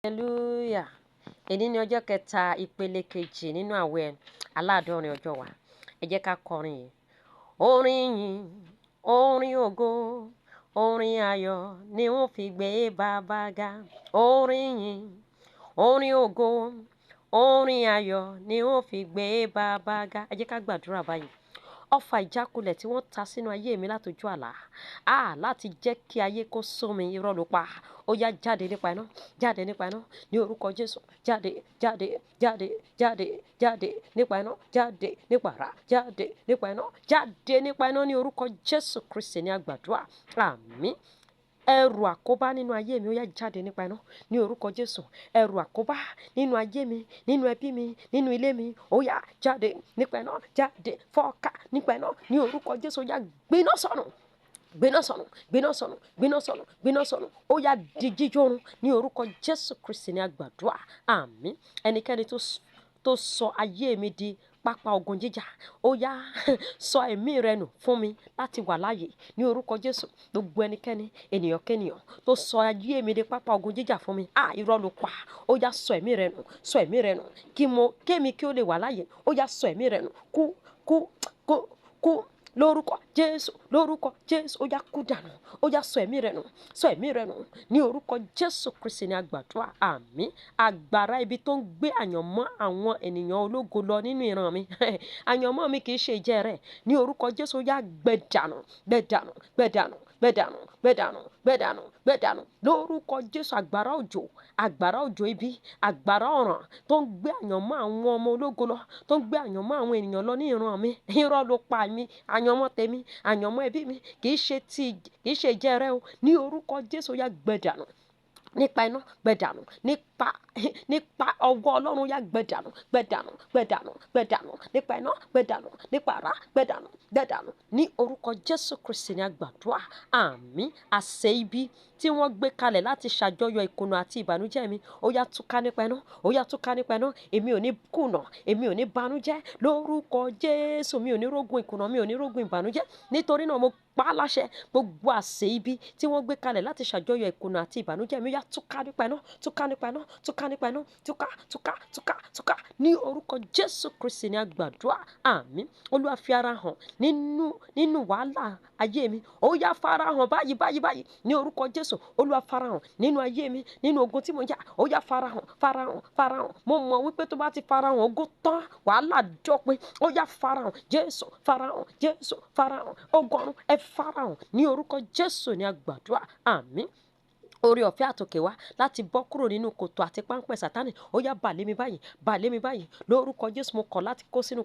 Hallelujah. Èní ni ọjọ́ kẹta ìpele kejì nínú àwẹ̀ aláàdọ́rin ọjọ́ wa. Ẹ jẹ́ ká kọrin yìí. Orin yìí, orin ògo, orin ayọ̀ ni wọ́n fi gbé bàbá ga. Orin yìí, orin ògo, orin ayọ̀ ni wọ́n fi gbé bàbá ga. Ẹ jẹ́ ká gbàdúrà báyìí. Ọfà ìjákulẹ̀ tí wọ́n ta sínú ayé mi látojú àlá. À láti jẹ́ kí ayé kó sún mi, irọ́ ló pa. Ó yá jáde nípa iná, jáde nípa iná ní orúkọ Jésù. Jáde, jáde, jáde, jáde, jáde nípa iná, jáde nípa àrá, jáde nípa iná, jáde nípa iná ní orúkọ Jésù Kristi ní àgbàdua. Àmín. Ẹrù àkóbá nínú ayé mi ó yá jáde nípa iná ní orúkọ Jésù. Ẹrù àkóbá nínú ayé mi, nínú ẹbí mi, nínú ilé mi ó yá jáde nípa iná, jáde fọ́ká nípa iná ní orúkọ Jésù. Ó yá gbiná sọnù, gbiná sọnù, gbiná sọnù, gbiná sọnù, gbiná sọnù. Ó yá di jíjórun ní orúkọ Jésù Kristi ní àgbàdua. Àmín. Ẹnikẹ́ni tó sọ ayé mi di pápá ogun jíjà, ó yá sọ ẹ̀mí rẹ nù fún mi láti wà láàyè ní orúkọ Jésù. Gbogbo ẹnikẹ́ni, ènìyàn kẹ́nìyàn tó sọ ayé mi di pápá ogun jíjà fún mi, à irọ́ ló pa. Ó yá sọ ẹ̀mí rẹ nù, sọ ẹ̀mí rẹ nù kí mo kémi kí ó lè wà láàyè. Ó yá sọ ẹ̀mí rẹ nù, kú, kú, kú, kú lórúkọ Jésù, lórúkọ Jésù. Ó yá kú dànù, ó yá sọ ẹ̀mí rẹ nù, sọ ẹ̀mí rẹ nù ní orúkọ Jésù Kristi ní àgbàdua. Àmín. Agbára ibi tó ń gbé àyànmọ́ àwọn ènìyàn ológo lọ nínú ìran mi, àyànmọ́ mi kì í ṣe ìjẹ rẹ̀ ní orúkọ Jésù. Ó yá gbẹ dànù, gbẹ dànù, gbẹ dànù, gbẹ dànù, gbẹ dànù, gbẹ dànù, gbẹ dànù lórúkọ Jésù. Agbára òjò, agbára òjò ibi, agbára ọ̀ràn tó ń gbé àyànmọ́ àwọn ọmọ ológo lọ, tó ń gbé àyànmọ́ àwọn ènìyàn lọ ní ìran mi, irọ́ ló pa mí. Àyànmọ́ tèmi, àyànmọ́ ẹbí mi kì í ṣe ti, kì í ṣe ìjẹ rẹ o ní orúkọ Jésù. Ó yá gbẹ dànù nípa iná, gbẹ dànù nípa ọwọ́ Ọlọ́run. Yá gbẹ dànù, gbẹ dànù, gbẹ dànù, gbẹ dànù nípa iná, gbẹ dànù nípa àrá, gbẹ dànù, gbẹ dànù ní orúkọ Jésù Kristi ní àgbàdua. Àmín. Àṣẹ ibi tí wọ́n gbé kalẹ̀ láti ṣàjọyọ̀ ìkùnà àti ìbànújẹ́ mi, ó yá túká nípa iná, ó yá túká nípa iná. Èmi ò ní kùnà, èmi ò ní banújẹ́ lórúkọ Jésù. Mi ò ní rógun ìkùnà, mi ò ní rógun ìbànújẹ́. Nítorí náà mo pa á láṣẹ, gbogbo àṣẹ ibi tí wọ́n gbé kalẹ̀ láti ṣàjọyọ̀ ìkùnà àti ìbànújẹ́ mi, ó yá túká nípa iná, túká nípa iná, túká nípa iná, túká, túká, túká, túká ní orúkọ Jésù Kristi ní àgbàdua. Àmín. Olúwa fi ara hàn nínú wàhálà ayé mi, ó yá fara hàn báyìí, báyìí, báyìí ní orúkọ Jésù. Olúwa fara hàn nínú ayé mi, nínú ogun tí mo ń jà, ó yá fara hàn, fara hàn, fara hàn. Mo mọ̀ wípé tó bá ti fara hàn, ogun tán, wàhálà dópin. Ó yá fara hàn Jésù, fara hàn Jésù, fara hàn. Ogun ọ̀run, ẹ fara hàn ní orúkọ Jésù ní àgbàdua. Àmín. Oore ọ̀fẹ́ àtòkè wá láti bọ́ kúrò nínú kòtò àti páńpẹ́ Sátánì, ó yá bà lé mi báyìí, bà lé mi báyìí lórúkọ Jésù. Mo kọ̀ láti kó sínú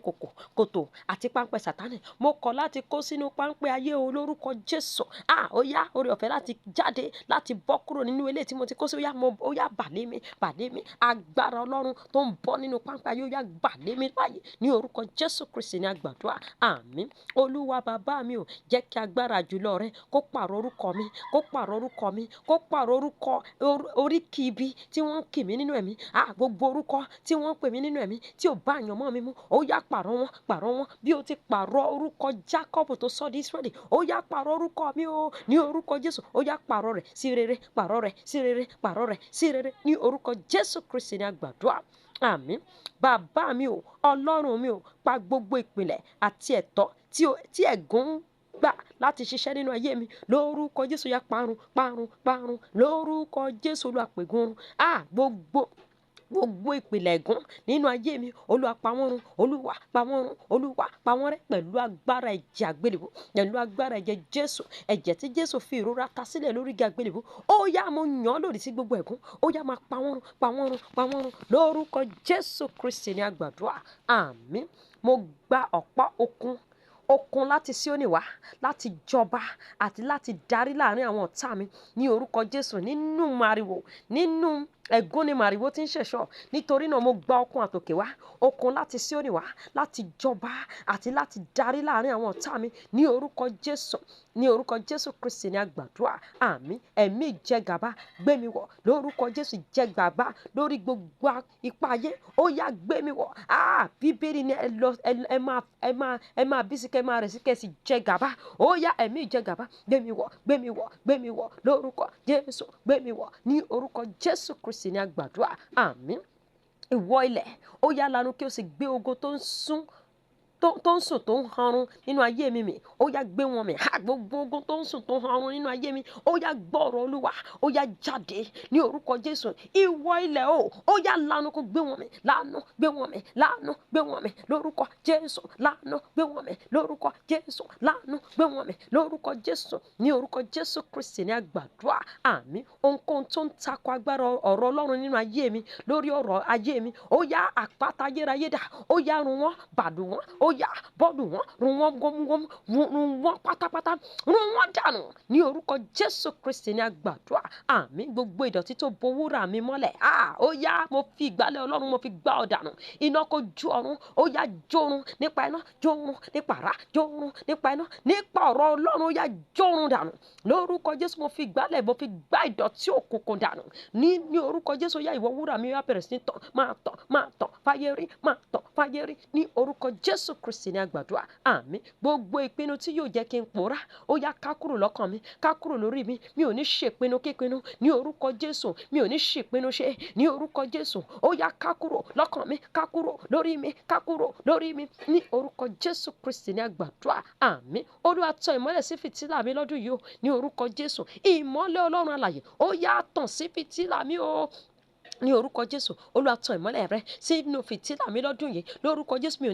kòtò àti páńpẹ́ Sátánì. Mo kọ̀ láti kó sínú páńpẹ́ ayé o lórúkọ Jésù. À ó yá oore ọ̀fẹ́ láti jáde, láti bọ́ kúrò nínú ilé tí mo ti kó sí, ó yá mo, ó yá bà lé mi, bà lé mi. Agbára Ọlọ́run tó ń bọ́ nínú páńpẹ́ ayé, ó yá bà lé mi báyìí ní orúkọ Jésù Kristi ní àgbàdua. Àmín. Olúwa bàbá mi ò, jẹ́ kí agbára jùlọ rẹ kó pààrọ̀ orúkọ mi, kó pààrọ̀ orúkọ mi, kó pààrọ̀ orúkọ oríkì ibi tí wọ́n ń kì mí nínú ẹ̀mí. À gbogbo orúkọ tí wọ́n ń pè mí nínú ẹ̀mí tí ò bá àyànmọ́ mi mú, ó yá pààrọ̀ wọn, pààrọ̀ wọn. Bí o ti pààrọ̀ orúkọ Jákọ́bù tó sọ di Ísírẹ́lì, ó yá pààrọ̀ orúkọ mi o ní orúkọ Jésù. Ó yá pààrọ̀ rẹ̀ sí rere, pààrọ̀ rẹ̀ sí rere, pààrọ̀ rẹ̀ sí rere ní orúkọ Jésù Kristi ní àgbàdua. Àmín. Bàbá mi ò, Ọlọ́run mi ò, pa gbogbo ìpìlẹ̀ àti ẹ̀tọ́ tí ẹ̀gún gbà láti ṣiṣẹ́ nínú ayé mi lórúkọ Jésù. Yá parun, parun, parun lórúkọ Jésù. Olúwa pègún run. À gbogbo ìpìlẹ̀ ẹ̀gún nínú ayé mi, Olúwa pa wọ́n run, Olúwa pa wọ́n run, Olúwa pa wọ́n rẹ́ pẹ̀lú agbára ẹ̀jẹ̀ àgbélébùú, pẹ̀lú agbára ẹ̀jẹ̀ Jésù, ẹ̀jẹ̀ tí Jésù fi ìrora ta sílẹ̀ lórí igi àgbélébùú. Ó yá mo yàn án lòdì sí gbogbo ẹ̀gún, ó yá máa pa wọ́n run, pa wọ́n run, pa wọ́n run lórúkọ Jésù Kristi ní àgbàdua. Àmín. Mo gba ọ̀pá okun láti Síónì wá láti jọba àti láti darí láàrin àwọn ọ̀tá mi ní orúkọ Jésù. Nínú màrìwò, nínú ẹ̀gún ni màrìwò ti ń ṣẹ̀ṣọ́. Nítorí náà mo gba okun àtòkè wá, okun láti Síónì wá láti jọba àti láti darí láàrin àwọn ọ̀tá mi ní orúkọ Jésù. Ní orúkọ Jésù Kristi ní àgbàdua. Àmín. Ẹ̀mí ìjẹgàba gbé mi wọ̀ lórúkọ Jésù. Ìjẹgàba lórí gbogbo ipá ayé, ó yá, gbé mi wọ̀. Ah, Bíbélì ní ẹ lọ, ẹ máa bí sí, kẹ́ máa rẹ̀ sí, kẹ́ sì jẹgàba. Ó yá, ẹ̀mí ìjẹgàba gbé mi wọ̀, gbé mi wọ̀, gbé mi wọ̀ lórúkọ Jésù, gbé mi wọ̀. Ní orúkọ Jésù Kristi ní àgbàdua. Àmín. Ìwọ ilẹ̀, ó yá, lanu kí o sì gbé ogun tó ń sún, tó ń sùn, tó ń hanrun nínú ayé mi mì. Ó yá, gbé wọn mì. Ha, gbogbo ogun tó ń sùn, tó ń hanrun nínú ayé mi, ó yá, gbọ́ ọ̀rọ̀ Olúwa, ó yá, jáde ní orúkọ Jésù. Ìwọ ilẹ̀ o, ó yá, lanu kó gbé wọn mì. Lanu, gbé wọn mì. Lanu, gbé wọn mì lórúkọ Jésù. Lanu, gbé wọn mì lórúkọ Jésù. Lanu, gbé wọn mì lórúkọ Jésù. Ní orúkọ Jésù Kristi ní àgbàdua. Àmín. Ohunkóhun tó ń takò agbára ọ̀rọ̀ Ọlọ́run nínú ayé mi, lórí ọ̀rọ̀ ayé mi, ó yá, àpáta ayérayé dà? Ó yá, run wọ́n, bàdù wọ́n. Ó yá, bọ́ọ̀lù wọ́n, run wọ́n gómúgómú, run wọ́n pátápátá, run wọ́n dànù. Ní orúkọ Jésù Kristi ní àgbàdua. Àmín. Gbogbo ìdọ̀tí tó bo wúrà mi mọ́lẹ̀, ah, ó yá, mo fi ìgbálẹ̀ Ọlọ́run, mo fi gbá ọ dànù. Iná kó jó ọrùn. Ó yá, jórun nípa iná, jórun nípa àrá, jórun nípa iná, nípa ọ̀rọ̀ Ọlọ́run. Ó yá, jórun dànù lórúkọ Jésù. Mo fi ìgbálẹ̀, mo fi gbá ìdọ̀tí òkùnkùn dànù ní orúkọ Jésù. Ó yá, ìwọ wúrà mi, wá bẹ̀rẹ̀ sí ní tàn, máa tàn, máa tàn fáyé rí, máa tàn fáyé rí. Ní orúkọ Jésù Kristi ní àgbàdua. Àmín. Gbogbo ìpinnu tí yóò jẹ́ kí n pòórá, ó yá, ká kúrò lọ́kàn mi, ká kúrò lórí mi. Mi ò ní ṣèpinnu kípinnu ní orúkọ Jésù. Mi ò ní ṣèpinnu ṣe ní orúkọ Jésù. Ó yá, ká kúrò lọ́kàn mi, ká kúrò lórí mi, ká kúrò lórí mi. Ní orúkọ Jésù Kristi ní àgbàdua. Àmín. Olúwa, tàn ìmọ́lẹ̀ sí fìtílà mi lọ́dún yìí o. Ní orúkọ Jésù, ìmọ́lẹ̀ Ọlọ́run alààyè, ó yá, tàn sí fìtílà mi o. Ní orúkọ Jésù, Olúwa, tàn ìmọ́lẹ̀ rẹ sínú fìtílà mi lọ́dún yìí lórúkọ Jésù. Mi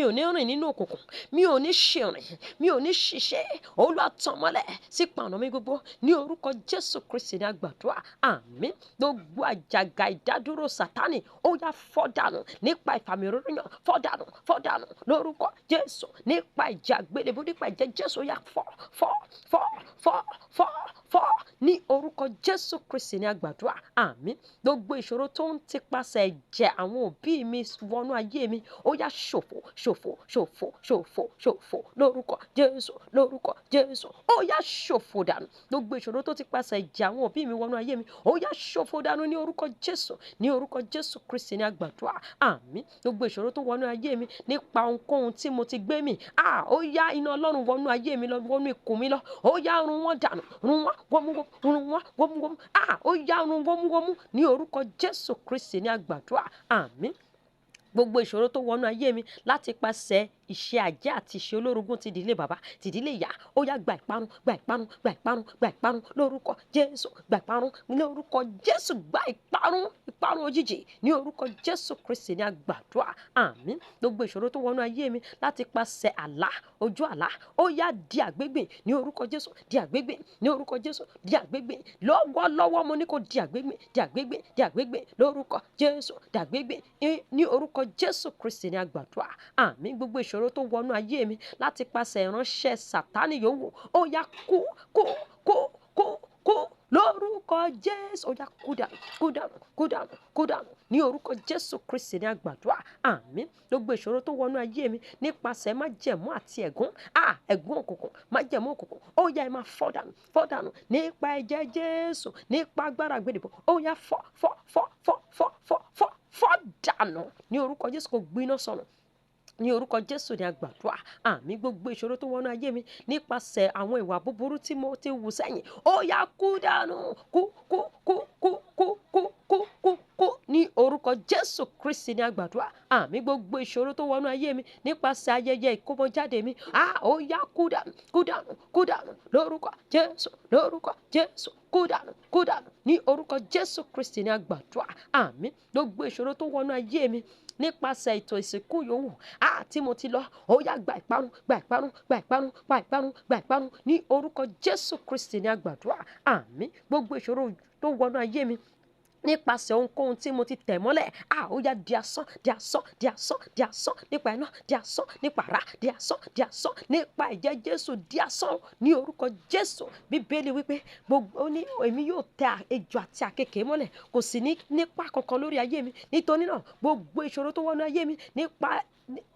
ò ní rìn nínú òkùnkùn, mi ò ní ṣìrìn, mi ò ní ṣiṣẹ́. Olúwa, tàn mọ́lẹ̀ sí pàánà mi gbogbo. Ní orúkọ Jésù Kristi ní àgbàdua. Àmín. Gbogbo àjàgà ìdádúró Sátánì, ó yá, fọ́ dànù nípa ìfàmì òróró yàn. Fọ́ dànù, fọ́ dànù lórúkọ Jésù. Nípa ìjà àgbélébùú, nípa ìjẹ Jésù, ó yá, fọ́, fọ́, fọ́, fọ́, fọ́, fọ́. Ní orúkọ Jésù Kristi ní àgbàdua. Àmín. Gbogbo ìṣòro tó ń tipasẹ̀ ẹ̀jẹ̀ àwọn òbí mi wọnú ayé mi, ó yá, ṣòfò, ṣòfò, ṣòfò, ṣòfò, ṣòfò lórúkọ Jésù. Lórúkọ Jésù, ó yá, ṣòfò dànù. Gbogbo ìṣòro tó tipasẹ̀ ẹ̀jẹ̀ àwọn òbí mi wọnú ayé mi, ó yá, ṣòfò dànù ní orúkọ Jésù. Ní orúkọ Jésù Kristi ní àgbàdua. Àmín. Gbogbo ìṣòro tó wọnú ayé mi nípa ohunkóhun tí mo ti gbé mi, ah, ó yá, iná Ọlọ́run wọnú ayé mi lọ, wọnú ikùn mi lọ. Ó yá, run wọ́n dànù, run wọ́n wọ́múwọ́mú, run wọ́n wọ́múwọ́mú. Ah, ó yá, run wọ́múwọ́mú. Ní orúkọ Jésù Kristi ní àgbàdua. Àmín. Gbogbo ìṣòro tó wọnú ayé mi láti pàṣẹ iṣẹ́ àjẹ́ àti iṣẹ́ olórogún ti ìdílé bàbá, ti ìdílé ìyá, ó yá, gba ìparun, gba ìparun, gba ìparun, gba ìparun lórúkọ Jésù. Gba ìparun lórúkọ Jésù. Gba ìparun, ìparun òjijì. Ní orúkọ Jésù Kristi ní àgbàdua. Àmín. Gbogbo ìṣòro tó wọnú ayé mi láti pàṣẹ àlá, ojú àlá, ó yá, di àgbégbìn ní orúkọ Jésù. Di àgbégbìn ní orúkọ Jésù. Di àgbégbìn lọ́wọ́lọ́wọ́. Mo ní kó di àgbégbìn, di àgbégbìn, di àgbégbìn lórúkọ Jésù. Di àgbégbìn ní orúkọ Jésù Kristi ní àgbàdua. Àmín. Gbogbo ìṣòro tó wọnú ayé mi láti pàṣẹ ìránṣẹ́ Sàtánì yòówù, ó yá, kú, kú, kú, kú, kú lórúkọ Jésù. Ó yá, kú dànù, kú dànù, kú dànù, kú dànù ní orúkọ Jésù Kristi ní àgbàdua. Àmín. Gbogbo ìṣòro tó wọnú ayé mi nípasẹ̀ májẹ̀mú àti ẹ̀gún, à, ẹ̀gún òkùnkùn, májẹ̀mú òkùnkùn, ó yá, ẹ máa fọ́ dànù, fọ́ dànù nípa ẹ̀jẹ̀ Jésù, nípa agbára àgbélébùú. Ó yá, fọ́, fọ́, fọ́, fọ́, fọ́, fọ́, fọ́, fọ́ dànù ní orúkọ Jésù. Kò gbiná sọnù ní orúkọ Jésù ní àgbàdua. Àmín. Gbogbo ìṣòro tó wọnú ayé mi nípasẹ̀ àwọn ìwà búburú tí mo ti wù sẹ́yìn, ó yá, kú dànù, kú, kú, kú, kú, kú, kú, kú, kú, kú ní orúkọ Jésù Kristi ní àgbàdua. Àmín. Gbogbo ìṣòro tó wọnú ayé mi nípasẹ̀ ayẹyẹ ìkómọjáde mi, à, ó yá, kú dànù, kú dànù, kú dànù lórúkọ Jésù. Lórúkọ Jésù, kú dànù, kú dànù ní orúkọ Jésù Kristi ní àgbàdua. Àmín. Gbogbo ìṣòro tó wọnú ayé mi nípasẹ̀ ètò ìsìnkú yòówù á tí mo ti lọ, ó yá, gba ìparun, gba ìparun, gba ìparun, gba ìparun, gba ìparun ní orúkọ Jésù Kristi ní àgbàdua. Àmín. Gbogbo ìṣòro tó wọnú ayé mi nípasẹ̀ ohunkóhun tí mo ti tẹ̀ mọ́lẹ̀, à, ó yá, di asán, di asán, di asán, di asán nípa iná, di asán nípa àrá, di asán, di asán nípa ẹ̀jẹ̀ Jésù, di asán ní orúkọ Jésù. Bíbélì wípé gbogbo ó ní èmi yóò tẹ ejò àti àkekèé mọ́lẹ̀, kò sì ní nípa kankan lórí ayé mi. Nítorí náà, gbogbo ìṣòro tó wọnú ayé mi nípa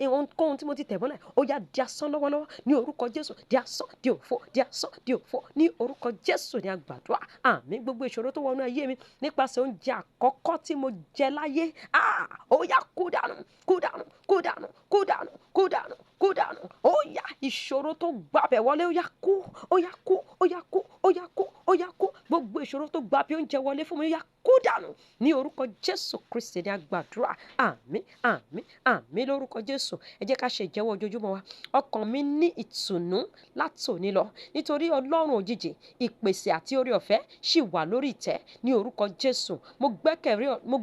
Ohunkóhun tí mo ti tẹ̀ mọ́lẹ̀, ó yá di asán lọ́wọ́lọ́wọ́ ní orúkọ Jésù. Di asán, di òfo, di asán, di òfo ní orúkọ Jésù ní a gbàdúrà. Àmín. Gbogbo ìṣòro tó wọnú ayé mi nípasẹ̀ oúnjẹ àkọ́kọ́ tí mo jẹ láyé, ah, ó yá kú dànù, kú dànù, kú dànù, kú dànù, kú dànù, kú dànù. Ó yá, ìṣòro tó gbabẹ̀ wọlé, ó yá kú, ó yá kú, ó yá kú, ó yá kú, ó yá kú. Gbogbo ìṣòro tó gbabẹ̀ oúnjẹ wọlé fún mi, ó yá kú dànù ní orúkọ Jésù Kristi ní a gbàdúrà. Àmín, àmín, àmín lórúkọ Jésù. Ẹ jẹ́ ká ṣe ìjẹ́wọ́ ojoojúmọ́ wa. Ọkàn mi ní ìtùnú látòní lọ, nítorí Ọlọ́run òjijì, ìpèsè àti oore ọ̀fẹ́ ṣì wà lórí ìtẹ́ ní orúkọ Jésù. Mo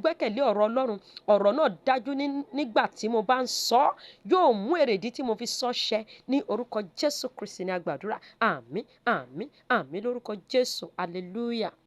gbẹ́kẹ̀lé ọ̀rọ̀ Ọlọ́run. Ọ̀rọ̀ náà dájú nígbà tí mo bá ń sọ, yóò mú èrèdí tí mo fi sọ ṣẹ ní orúkọ Jésù Kristi ní a gbàdúrà. Àmín, àmín, àmín lórúkọ Jésù. Hallelujah.